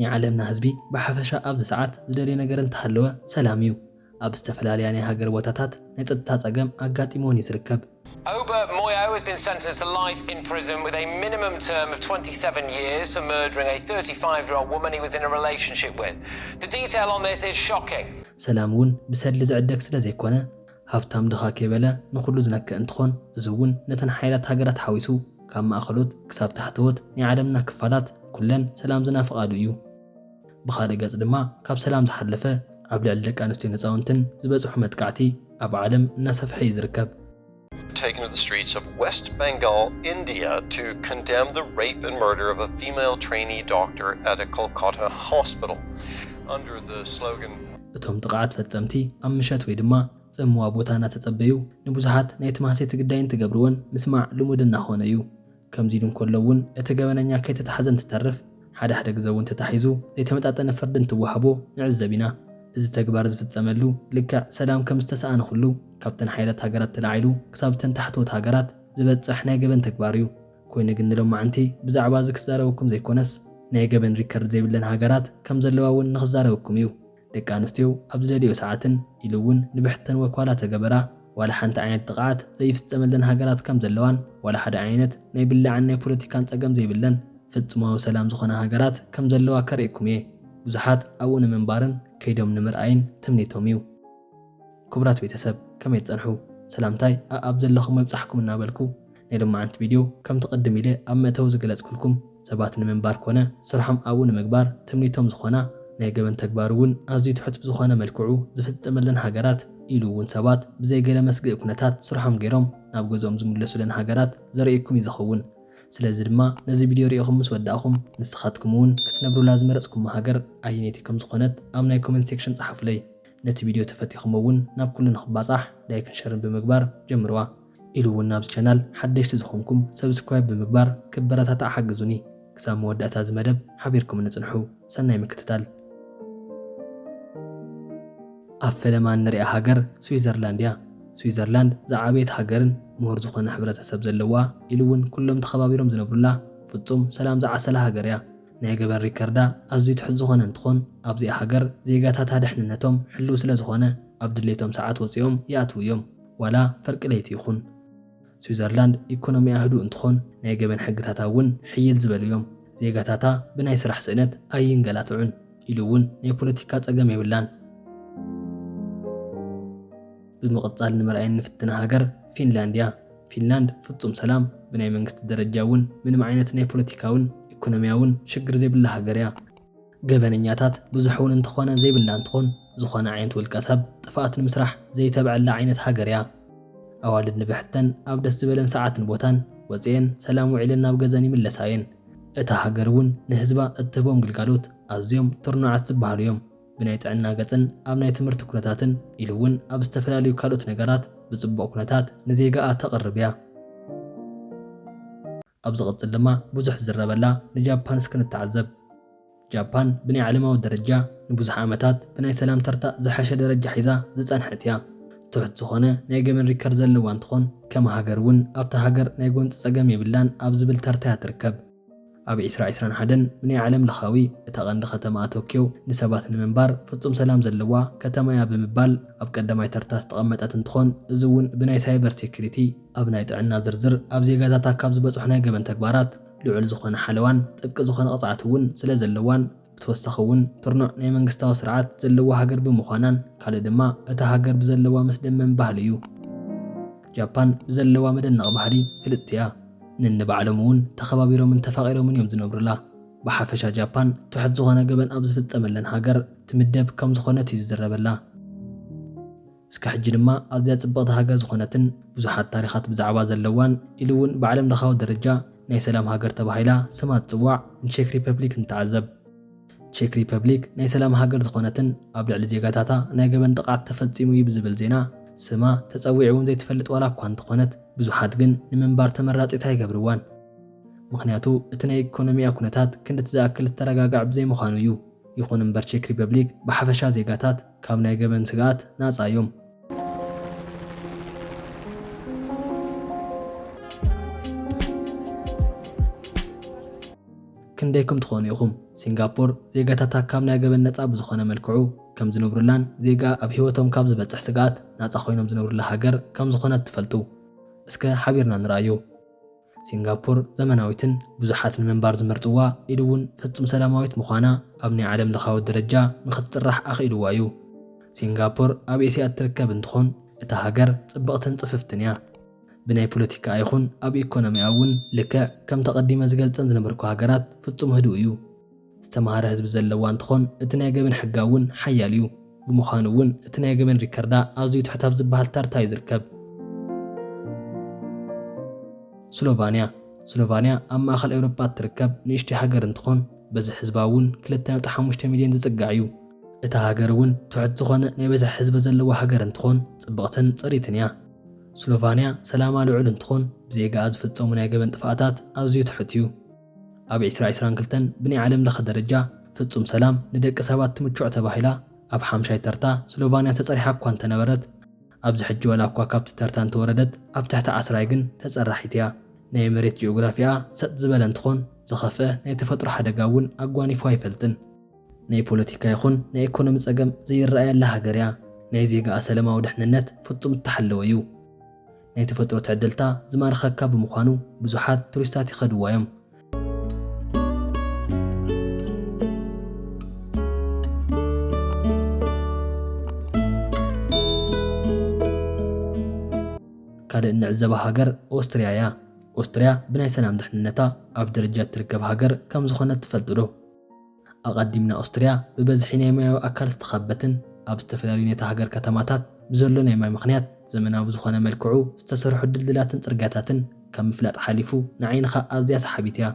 ናይ ዓለምና ህዝቢ ብሓፈሻ ኣብዚ ሰዓት ዝደልዮ ነገር እንተሃለወ ሰላም እዩ። ኣብ ዝተፈላለያ ናይ ሃገር ቦታታት ናይ ጸጥታ ጸገም ኣጋጢሞን እዩ ዝርከብ። Oba Moyo has been sentenced to life in prison with a minimum term of twenty-seven years for murdering a thirty-five year old woman he was in a relationship with. The detail on this is shocking. ሰላም እውን ብሰሊ ዝዕደግ ስለ ዘይኮነ፣ ሃብታም ድኻ ከይበለ ንኹሉ ዝነክእ እንትኾን፣ እዚ እውን ነተን ሓያላት ሃገራት ሓዊሱ ካብ ማእኸሎት ክሳብ ታሕተዎት ናይ ዓለምና ክፋላት ኩለን ሰላም ዝናፍቓሉ እዩ። ብኻልእ ገጽ ድማ ካብ ሰላም ዝሓለፈ ኣብ ልዕሊ ደቂ ኣንስትዮን ህፃውንትን ዝበፅሑ መጥቃዕቲ ኣብ ዓለም እናሰፍሐ እዩ ዝርከብ። Taken to the streets of West Bengal, India, to condemn the rape and murder of a female trainee doctor at a Kolkata hospital. Under the slogan, እቶም ጥቕዓት ፈጸምቲ ኣብ ምሸት ወይ ድማ ጽምዋ ቦታ እናተጸበዩ ንብዙሓት ናይ ተማህሰይቲ ግዳይ እንትገብርዎን ምስማዕ ልሙድ እናኾነ እዩ። ከምዚ ኢሉ እንከሎ እውን እቲ ገበነኛ ከይተታሕዘ እንትተርፍ፣ ሓደ ሓደ ግዘ እውን ተታሒዙ ዘይተመጣጠነ ፍርዲ እንትወሃቦ ንዕዘብ ኢና። እዚ ተግባር ዝፍጸመሉ ልክዕ ሰላም ከም ዝተሰኣነ ኩሉ፣ ካብተን ሓያላት ሃገራት ተላዒሉ ክሳብ እተን ታሕተዎት ሃገራት ዝበጽሕ ናይ ገበን ተግባር እዩ። ኮይኑ ግን ንሎማዓንቲ ብዛዕባ እዚ ክዛረበኩም ዘይኮነስ፣ ናይ ገበን ሪከርድ ዘይብለን ሃገራት ከም ዘለዋ እውን ንኽዛረበኩም እዩ። ደቂ ኣንስትዮ ኣብ ዝደልዮ ሰዓትን ኢሉ እውን ንብሕተን ወኳላ ተገበራ ዋላ ሓንቲ ዓይነት ጥቕዓት ዘይፍጸመለን ሃገራት ከም ዘለዋን ዋላ ሓደ ዓይነት ናይ ብላዕን ናይ ፖለቲካን ጸገም ዘይብለን ፍጹማዊ ሰላም ዝኾና ሃገራት ከም ዘለዋ ከርእየኩም እየ። ብዙሓት ኣብኡ ንምንባርን ከይዶም ንምርኣይን ትምኒቶም እዩ። ክቡራት ቤተሰብ ከመይ ትጸንሑ? ሰላምታይ ኣኣብ ዘለኹም መብጻሕኩም እናበልኩ ናይ ሎማዓንቲ ቪድዮ ከምቲ ቅድም ኢለ ኣብ መእተዊ ዝገለጽኩልኩም ሰባት ንምንባር ኮነ ስርሖም ኣብኡ ንምግባር ትምኒቶም ዝኾና ናይ ገበን ተግባር እውን ኣዝዩ ትሑት ብዝኾነ መልክዑ ዝፍጸመለን ሃገራት ኢሉ እውን ሰባት ብዘይገለ መስግእ ኩነታት ስርሖም ገይሮም ናብ ገዝኦም ዝምለሱለን ሃገራት ዘርእየኩም እዩ ዝኸውን። ስለዚ ድማ ነዚ ቪድዮ ሪኢኹም ምስ ወዳእኹም ንስኻትኩም እውን ክትነብሩላ ዝመረጽኩሞ ሃገር ኣየነይቲ ከም ዝኾነት ኣብ ናይ ኮመንት ሴክሽን ጸሓፉለይ። ነቲ ቪድዮ ተፈቲኹሞ እውን ናብ ኩሉ ንኽባጻሕ ላይክን ሸርን ብምግባር ጀምርዋ። ኢሉ እውን ናብዚ ቻናል ሓደሽቲ ዝኾንኩም ሰብስክራይብ ብምግባር ክበረታታዕ ሓግዙኒ። ክሳብ መወዳእታ እዚ መደብ ሓቢርኩም ንጽንሑ። ሰናይ ምክትታል። ኣብ ፈለማ እንሪኣ ሃገር ስዊዘርላንድ እያ። ስዊዘርላንድ ዝዓበየት ሃገርን ምሁር ዝኾነ ሕብረተሰብ ዘለዋ ኢሉ እውን ኩሎም ተኸባቢሮም ዝነብሩላ ፍጹም ሰላም ዝዓሰላ ሃገር እያ። ናይ ገበን ሪከርዳ ኣዝዩ ትሑት ዝኾነ እንትኾን ኣብዚኣ ሃገር ዜጋታታ ድሕንነቶም ሕልው ስለ ዝኾነ ኣብ ድሌቶም ሰዓት ወፂኦም ይኣትዉ እዮም ዋላ ፈርቂ ለይቲ ይኹን። ስዊዘርላንድ ኢኮኖሚኣ ህዱእ እንትኾን ናይ ገበን ሕግታታ እውን ሕይል ዝበሉ እዮም። ዜጋታታ ብናይ ስራሕ ስእነት ኣይንገላትዑን ኢሉ እውን ናይ ፖለቲካ ፀገም የብላን። ብምቕፃል ንምርኣይ እንፍትና ሃገር ፊንላንድ እያ። ፊንላንድ ፍፁም ሰላም ብናይ መንግስቲ ደረጃ እውን ምንም ዓይነት ናይ ፖለቲካውን ኢኮኖሚያውን ሽግር ዘይብላ ሃገር እያ። ገበነኛታት ብዙሕ እውን እንተኾነ ዘይብላ እንትኾን ዝኾነ ዓይነት ውልቀ ሰብ ጥፍኣት ንምስራሕ ዘይተብዐላ ዓይነት ሃገር እያ። ኣዋልድ ንብሕተን ኣብ ደስ ዝበለን ሰዓትን ቦታን ወፂኤን ሰላም ውዒለን ናብ ገዘን ይምለሳ እየን። እታ ሃገር እውን ንህዝባ እትህቦም ግልጋሎት ኣዝዮም ትርኑዓት ዝበሃሉ እዮም። ብናይ ጥዕና ገፅን ኣብ ናይ ትምህርቲ ኩነታትን ኢሉ እውን ኣብ ዝተፈላለዩ ካልኦት ነገራት ብፅቡቕ ኩነታት ንዜጋኣ ተቕርብ እያ። ኣብ ዝቕፅል ድማ ብዙሕ ዝዝረበላ ንጃፓን እስኪ ንተዓዘብ። ጃፓን ብናይ ዓለማዊ ደረጃ ንብዙሕ ዓመታት ብናይ ሰላም ተርታ ዝሐሸ ደረጃ ሒዛ ዝፀንሐት እያ። ትሑት ዝኾነ ናይ ገበን ሪከር ዘለዋ እንትኾን ከም ሃገር እውን ኣብታ ሃገር ናይ ጎንፂ ፀገም የብላን ኣብ ዝብል ተርታ እያ ትርከብ። ኣብ ዒስራ ዒስራን ሓደን ብናይ ዓለም ለኻዊ እታ ቀንዲ ከተማ ቶኪዮ ንሰባት ንምንባር ፍጹም ሰላም ዘለዋ ከተማ እያ ብምባል ኣብ ቀዳማይ ተርታ ዝተቐመጠት እንትኾን፣ እዚ እውን ብናይ ሳይበር ሴኩሪቲ ኣብ ናይ ጥዕና ዝርዝር ኣብ ዜጋታታ ካብ ዝበጽሑ ናይ ገበን ተግባራት ልዑል ዝኾነ ሓለዋን ጥብቂ ዝኾነ ቅጽዓት እውን ስለ ዘለዋን ብተወሳኺ እውን ትርኑዕ ናይ መንግስታዊ ስርዓት ዘለዋ ሃገር ብምዃናን ካልእ ድማ እታ ሃገር ብዘለዋ መስደመም ባህሊ እዩ። ጃፓን ብዘለዋ መደነቒ ባህሊ ፍልጥቲ እያ። ነንባዕሎም እውን ተኸባቢሮምን ተፋቒሮምን እዮም ዝነብሩላ። ብሓፈሻ ጃፓን ትሑት ዝኾነ ገበን ኣብ ዝፍጸመለን ሃገር ትምደብ ከም ዝኾነት እዩ ዝዝረበላ። እስከ ሕጂ ድማ ኣዝያ ጽብቕቲ ሃገር ዝኾነትን ብዙሓት ታሪኻት ብዛዕባ ዘለዋን ኢሉ እውን ብዓለም ለኻዊ ደረጃ ናይ ሰላም ሃገር ተባሂላ ስማ ትጽዋዕ ንቼክ ሪፐብሊክ ንተዓዘብ። ቼክ ሪፐብሊክ ናይ ሰላም ሃገር ዝኾነትን ኣብ ልዕሊ ዜጋታታ ናይ ገበን ጥቕዓት ተፈጺሙ እዩ ብዝብል ዜና ስማ ተጸዊዑ እውን ዘይትፈልጥ ዋላ እኳ እንተኾነት ብዙሓት ግን ንምንባር ተመራጺት ኣይገብርዋን። ምኽንያቱ እቲ ናይ ኢኮኖሚኣ ኩነታት ክንድቲ ዝኣክል ዝተረጋጋዕ ብዘይምዃኑ እዩ። ይኹን እምበር ቼክ ሪፐብሊክ ብሓፈሻ ዜጋታት ካብ ናይ ገበን ስግኣት ናጻ እዮም። ክንደይኩም ትኾኑ ኢኹም? ሲንጋፖር ዜጋታታ ካብ ናይ ገበን ነጻ ብዝኾነ መልክዑ ከም ዝነብሩላን ዜጋ ኣብ ህይወቶም ካብ ዝበጽሕ ስግኣት ናጻ ኮይኖም ዝነብሩላ ሃገር ከም ዝኾነት ትፈልጡ። እስከ ሓቢርና ንርኣዮ። ሲንጋፖር ዘመናዊትን ብዙሓት ንምንባር ዝመርጽዋ ኢሉ እውን ፍጹም ሰላማዊት ምዃና ኣብ ናይ ዓለም ለኻዊ ደረጃ ንኽትጽራሕ ኣኽኢልዋ እዩ። ሲንጋፖር ኣብ ኤስያ እትርከብ እንትኾን እታ ሃገር ጽብቕትን ጽፍፍትን እያ። ብናይ ፖለቲካ ይኹን ኣብ ኢኮኖሚያ እውን ልክዕ ከም ተቐዲመ ዝገልጸን ዝነበርኩ ሃገራት ፍጹም ህዱእ እዩ። ዝተምሃረ ህዝቢ ዘለዋ እንትኾን እቲ ናይ ገበን ሕጋ እውን ሓያል እዩ። ብምዃኑ እውን እቲ ናይ ገበን ሪከርዳ ኣዝዩ ትሕት ኣብ ዝበሃል ተርታ እዩ ዝርከብ። ስሎቫንያ። ስሎቫንያ ኣብ ማእኸል ኤውሮጳ እትርከብ ንእሽተይ ሃገር እንትኾን በዝሒ ህዝባ እውን ክልተ ነጥቢ ሓሙሽተ ሚልዮን ዝጽጋዕ እዩ። እታ ሃገር እውን ትሑት ዝኾነ ናይ በዝሒ ህዝቢ ዘለዋ ሃገር እንትኾን ጽብቕትን ጽሪትን እያ። ስሎቫንያ ሰላማ ልዑል እንትኾን ብዜጋኣ ዝፍጸሙ ናይ ገበን ጥፍኣታት ኣዝዩ ትሑት እዩ። ኣብ ዕስራ ዕስራን ክልተን ብናይ ዓለም ለኸ ደረጃ ፍጹም ሰላም ንደቂ ሰባት ትምቹዕ ተባሂላ ኣብ ሓምሻይ ተርታ ስሎቫንያ ተጸሪሓ እኳ እንተነበረት ኣብዚ ሕጂ ዋላ እኳ ካብቲ ተርታ እንተወረደት ኣብ ትሕቲ ዓስራይ ግን ተጸራሒት እያ። ናይ መሬት ጂኦግራፊኣ ሰጥ ዝበለ እንትኾን ዝኸፍአ ናይ ተፈጥሮ ሓደጋ እውን ኣጓኒፉ ኣይፈልጥን። ናይ ፖለቲካ ይኹን ናይ ኢኮኖሚ ጸገም ዘይረኣየላ ሃገር እያ። ናይ ዜጋኣ ሰላማዊ ድሕንነት ፍጹም እተሓለወ እዩ። ናይ ተፈጥሮ ትዕድልታ ዝማርኸካ ብምዃኑ ብዙሓት ቱሪስታት ይኸድዋ እዮም። ካልእ እንዕዘባ ሃገር ኦስትርያ እያ። ኦስትርያ ብናይ ሰላም ድሕንነታ ኣብ ደረጃ እትርከብ ሃገር ከም ዝኾነት ትፈልጡ ዶ? ኣቐዲምና ኦስትርያ ብበዝሒ ናይ ማያዊ ኣካል ዝተኸበትን ኣብ ዝተፈላለዩ ናይታ ሃገር ከተማታት ብዘሎ ናይ ማይ ምኽንያት ዘመናዊ ዝኾነ መልክዑ ዝተሰርሑ ድልድላትን ጽርግያታትን ካብ ምፍላጥ ሓሊፉ ንዓይንኻ ኣዝያ ሰሓቢት እያ።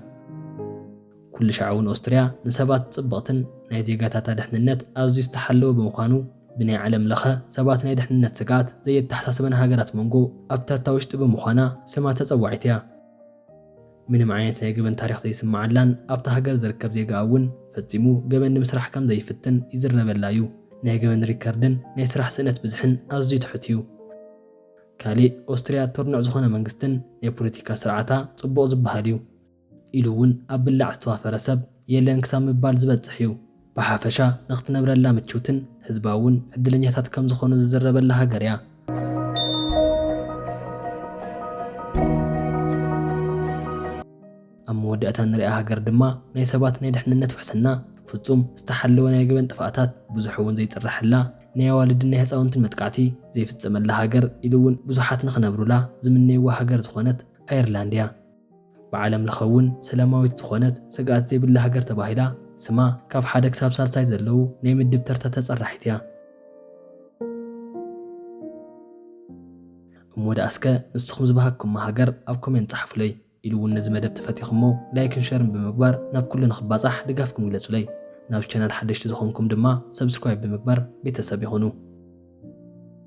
ኩሉ ሻዕ እውን ኦስትርያ ንሰባት ጽብቕትን ናይ ዜጋታታ ድሕንነት ኣዝዩ ዝተሓለወ ብምዃኑ ብናይ ዓለም ለኸ ሰባት ናይ ድሕንነት ስግኣት ዘየተሓሳስበን ሃገራት መንጎ ኣብ ተርታ ውሽጢ ብምዃና ስማ ተጸዋዒት እያ። ምንም ዓይነት ናይ ገበን ታሪኽ ዘይስምዓላን ኣብታ ሃገር ዝርከብ ዜጋ እውን ፈጺሙ ገበን ንምስራሕ ከም ዘይፍትን ይዝረበላ እዩ። ናይ ገበን ሪከርድን ናይ ስራሕ ስእነት ብዝሕን ኣዝዩ ትሑት እዩ። ካሊእ ኦስትርያ ተርኑዕ ዝኾነ መንግስትን ናይ ፖለቲካ ስርዓታ ጽቡቕ ዝበሃል እዩ። ኢሉ እውን ኣብ ብላዕ ዝተዋፈረ ሰብ የለን ክሳብ ምባል ዝበጽሕ እዩ። ብሓፈሻ ንኽትነብረላ ምችውትን ህዝባ እውን ዕድለኛታት ከም ዝኾኑ ዝዝረበላ ሃገር እያ። ኣብ መወዳእታ ንሪኣ ሃገር ድማ ናይ ሰባት ናይ ድሕንነት ውሕስና ፍጹም ዝተሓለወ ናይ ገበን ጥፍኣታት ብዙሕ እውን ዘይጽረሐላ ናይ ኣዋልድን ናይ ህፃውንትን መጥቃዕቲ ዘይፍጸመላ ሃገር ኢሉ እውን ብዙሓት ንኽነብሩላ ዝምነይዋ ሃገር ዝኾነት ኣየርላንድ እያ። ብዓለም ለኸ እውን ሰላማዊት ዝኾነት ስግኣት ዘይብላ ሃገር ተባሂላ ስማ ካብ ሓደ ክሳብ ሳልሳይ ዘለዉ ናይ ምድብ ተርታ ተጸራሒት እያ። እሞ ደኣ እስከ ንስኹም ዝበሃግኩማ ሃገር ኣብ ኮሜንት ጸሓፉለይ። ኢሉ እውን ነዚ መደብ ተፈቲኹሞ ላይክን ሸርን ብምግባር ናብ ኩሉ ንኽባጻሕ ድጋፍኩም ግለጹለይ። ናብ ቻናል ሓደሽቲ ዝኾንኩም ድማ ሰብስክራይብ ብምግባር ቤተሰብ ይኹኑ።